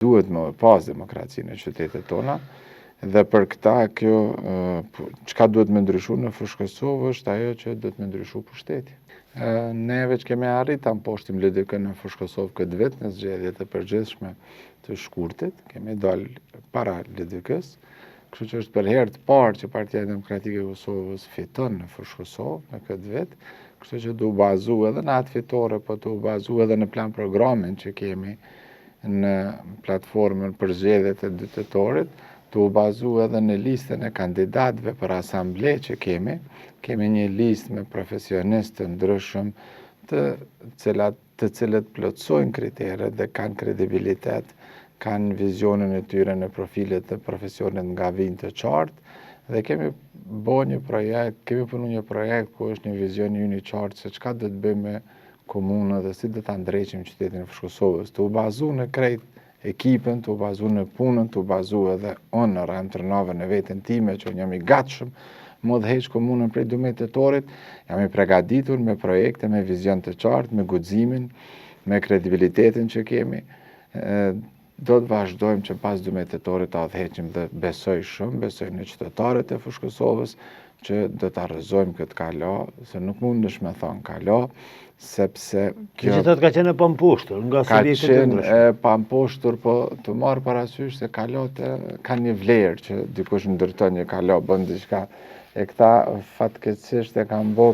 Duhet me pas demokraci në qytetet tona dhe për këta kjo çka duhet me ndryshu në Fushë Kosovë është ajo që duhet me ndryshu pushteti. Ne veç kemi arrit ta mposhtim LDK në Fushë Kosovë këtë vit në zgjedhjet e përgjithshme të shkurtit, kemi dalë para LDK-së, kështu që është për herë të parë që Partia Demokratike e Kosovës fiton në Fushë Kosovë në këtë vit, kështu që tu u bazu edhe në atë fitore, po tu u bazu edhe në plan programin që kemi në platformën për zgjedhjet e 2 tetorit, tu u bazu edhe në listën e kandidatëve për asamble që kemi, kemi një listë me profesionistë të ndryshëm të cilat të cilët plotësojnë kriteret dhe kanë kredibilitet, kanë vizionin e tyre në profilet dhe profesionet nga vijnë të qartë dhe kemi bo një projekt, kemi punu një projekt ku është një vizion yni i qartë se çka do të bëjmë me komunën dhe si do ta ndreqim qytetin e Fushë Kosovës, tu u bazu në krejt ekipën, tu u bazu në punën, tu u bazu edhe unë në Rrem Tërnavën në veten time që unë jam i gatshëm me udhëheq komunën prej 12 tetorit, jam i pregaditur me projekte, me vizion të qartë, me guximin, me kredibilitetin që kemi, do të vazhdojmë që pas 12 tetorit ta udhëheqim dhe besoj shumë, besoj në qytetarët e Fushë Kosovës që do ta rrëzojmë këtë kala, se nuk mundesh me thonë kala, sepse kjo... Që thotë ka qenë e pamposhtur, nga subjektet e ndryshme. Ka qenë e pamposhtur, po të marrë parasysh se kalatë kanë një vlerë që dikush ndërton një kala, bën diçka, e këta fatkeqësisht e kanë bo,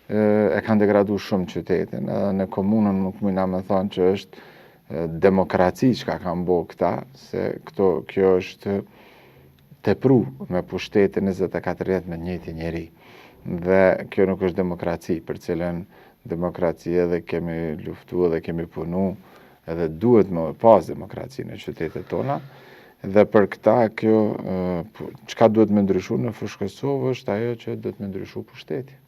e kanë degradu shumë qytetin, edhe në komunën nuk mujna me thonë që është demokraci çka kanë bo këta, se këto, kjo është tepru me pushtetin 24 vjet me njëjtin njeri. Dhe kjo nuk është demokraci, për cilën demokraci edhe kemi luftu edhe kemi punu, edhe duhet me pas demokraci në qytetet tona. Dhe për këta kjo, çka duhet me ndryshu në Fushë Kosovë është ajo që duhet me ndryshu pushteti.